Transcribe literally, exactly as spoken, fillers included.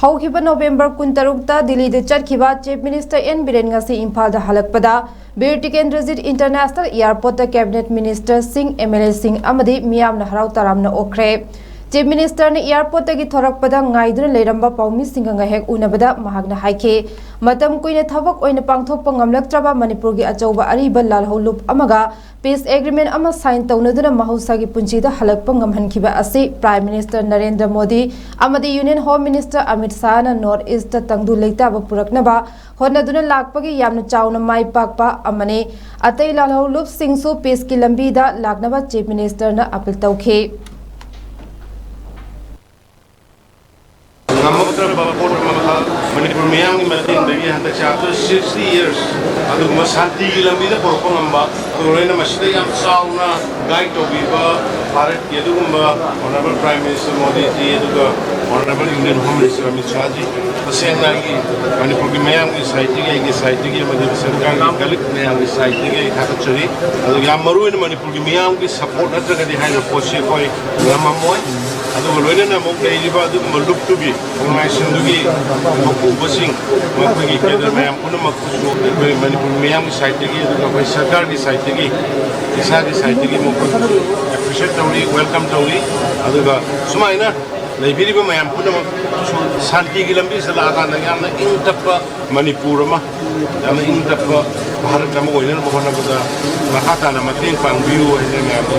ꯍꯧꯈꯤꯕ ꯅꯣꯕꯦꯝꯕꯔ ꯀꯨꯟꯇꯔꯨꯛꯇ ꯗꯤꯜꯂꯤꯗ ꯆꯠꯈꯤꯕ Chief Minister N Biren ꯉꯁꯤ ꯏꯝꯐꯥꯜꯗ ꯍꯜꯂꯛꯄꯗ Bir Tikendrajit International Airportꯇ Cabinet Minister ꯁꯤꯡ, M L A ꯁꯤꯡ ꯑꯃꯗꯤ ꯃꯤꯌꯥꯝꯅ ꯍꯔꯥꯎ ꯇꯔꯥꯝꯅ ꯑꯣꯛꯈ꯭ꯔꯦ꯫ Chief Ministerꯅ airportꯇꯒꯤ ꯊꯣꯔꯛꯄꯗ ꯉꯥꯏꯗꯨꯅ ꯂꯩꯔꯝꯕ ꯄꯥꯎꯃꯤꯁꯤꯡꯒ ꯉꯥꯏꯍꯥꯛ ꯎꯅꯕꯗ ꯃꯍꯥꯛꯅ ꯍꯥꯏꯈꯤ, ꯃꯇꯝ ꯀꯨꯏꯅ ꯊꯕꯛ ꯑꯣꯏꯅ ꯄꯥꯡꯊꯣꯛꯄ ꯉꯝꯂꯛꯇ꯭ꯔꯕ ꯃꯅꯤꯄꯨꯔꯒꯤ ꯑꯆꯧꯕ ꯑꯔꯤꯕ ꯂꯥꯜꯍꯧꯂꯨꯞ ꯑꯃꯒ peace agreement ꯑꯃ sign ꯇꯧꯅꯗꯨꯅ ꯃꯍꯧꯁꯥꯒꯤ ꯄꯨꯟꯁꯤꯗ ꯍꯜꯂꯛꯄ ꯉꯝꯍꯟꯈꯤꯕ ꯑꯁꯤ Prime Minister ꯅꯔꯦꯟꯗ꯭ꯔ ꯃꯣꯗꯤ ꯑꯃꯗꯤ Union Home Minister Amit ꯁꯥꯍꯅ North Eastꯇ ꯇꯪꯗꯨ ꯂꯩꯇꯥꯕ ꯄꯨꯔꯛꯅꯕ ꯍꯣꯠꯅꯗꯨꯅ ꯂꯥꯛꯄꯒꯤ ꯌꯥꯝꯅ ꯆꯥꯎꯅ ꯃꯥꯏ ꯄꯥꯛꯄ ꯑꯃꯅꯤ꯫ ꯑꯇꯩ ꯂꯥꯜꯍꯧꯂꯨꯞꯁꯤꯡꯁꯨ peaceꯀꯤ ꯂꯝꯕꯤꯗ ꯂꯥꯛꯅꯕ Chief Ministerꯅ appeal ꯇꯧꯈꯤ꯫ ꯉꯝꯃꯛꯇ꯭ꯔꯕ ꯄꯣꯠ ꯑꯃꯈꯛ ꯃꯅꯤꯄꯨꯔ ꯃꯤꯌꯥꯝꯒꯤ ꯃꯇꯦꯡꯗꯒꯤ ꯍꯟꯗꯛꯁꯦ after sixty years ꯑꯗꯨꯒꯨꯝꯕ ꯁꯥꯟꯇꯤꯒꯤ ꯂꯝꯕꯤꯗ ꯄꯨꯔꯛꯄ ꯉꯝꯕ, ꯑꯗꯨꯒ ꯂꯣꯏꯅ ꯃꯁꯤꯗ ꯌꯥꯝ ꯆꯥꯎꯅ guide ꯇꯧꯕꯤꯕ ꯚꯥꯔꯠꯀꯤ ꯑꯗꯨꯒꯨꯝꯕ Honourable Prime Minister ꯃꯣꯗꯤꯖꯤ ꯑꯗꯨꯒ Honourable Union Home Minister Amit ꯁꯥꯍꯖꯤ, ꯇꯁꯦꯡꯅ ꯑꯩꯒꯤ ꯃꯅꯤꯄꯨꯔꯒꯤ ꯃꯤꯌꯥꯝꯒꯤ sideꯇꯒꯤ, ꯑꯩꯒꯤ sideꯇꯒꯤ ꯑꯃꯗꯤ ꯁꯔꯀꯥꯔꯒꯤ colleague ꯃꯌꯥꯝꯒꯤ sideꯇꯒꯤ ꯑꯩ ꯊꯥꯒꯠꯆꯔꯤ꯫ ꯑꯗꯨꯒ ꯌꯥꯝ ꯃꯔꯨꯑꯣꯏꯅ ꯃꯅꯤꯄꯨꯔꯒꯤ ꯃꯤꯌꯥꯝꯒꯤ support ꯅꯠꯇ꯭ꯔꯒꯗꯤ ꯍꯥꯏꯔꯤꯕ ꯄꯣꯠꯁꯤ ꯑꯩꯈꯣꯏ ꯉꯝꯃꯝꯃꯣꯏ꯫ ꯑꯗꯨꯒ ꯂꯣꯏꯅꯅ ꯑꯃꯨꯛ ꯂꯩꯔꯤꯕ ꯑꯗꯨꯒꯨꯝꯕ ꯂꯨꯞꯇꯨꯒꯤ organizationꯗꯨꯒꯤ ꯃꯄꯨꯕꯁꯤꯡ, ꯃꯈꯣꯏꯒꯤ cadre ꯃꯌꯥꯝ ꯄꯨꯝꯅꯃꯛꯄꯨꯁꯨ ꯑꯩꯈꯣꯏ ꯃꯅꯤꯄꯨꯔ ꯃꯤꯌꯥꯝꯒꯤ sideꯇꯒꯤ, ꯑꯗꯨꯒ ꯑꯩꯈꯣꯏ ꯁꯔꯀꯥꯔꯒꯤ sideꯇꯒꯤ, ꯏꯁꯥꯒꯤ sideꯇꯒꯤ ꯃꯈꯣꯏꯕꯨꯁꯨ appreciate ꯇꯧꯔꯤ, welcome ꯇꯧꯔꯤ꯫ ꯑꯗꯨꯒ ꯁꯨꯃꯥꯏꯅ ꯂꯩꯕꯤꯔꯤꯕ ꯃꯌꯥꯝ ꯄꯨꯝꯅꯃꯛꯁꯨ ꯁꯥꯟꯇꯤꯒꯤ ꯂꯝꯕꯤꯁꯤꯗ ꯂꯥꯛꯑꯀꯥꯟꯗ ꯌꯥꯝꯅ ꯏꯪ ꯇꯞꯄ ꯃꯅꯤꯄꯨꯔ ꯑꯃ, ꯌꯥꯝꯅ ꯏꯪ ꯇꯞꯄ ꯚꯥꯔꯠ ꯑꯃ ꯑꯣꯏꯅꯅꯕ ꯍꯣꯠꯅꯕꯗ ꯃꯈꯥ ꯇꯥꯅ ꯃꯇꯦꯡ ꯄꯥꯡꯕꯤꯌꯨ ꯍꯥꯏꯅ ꯃꯌꯥꯝꯗ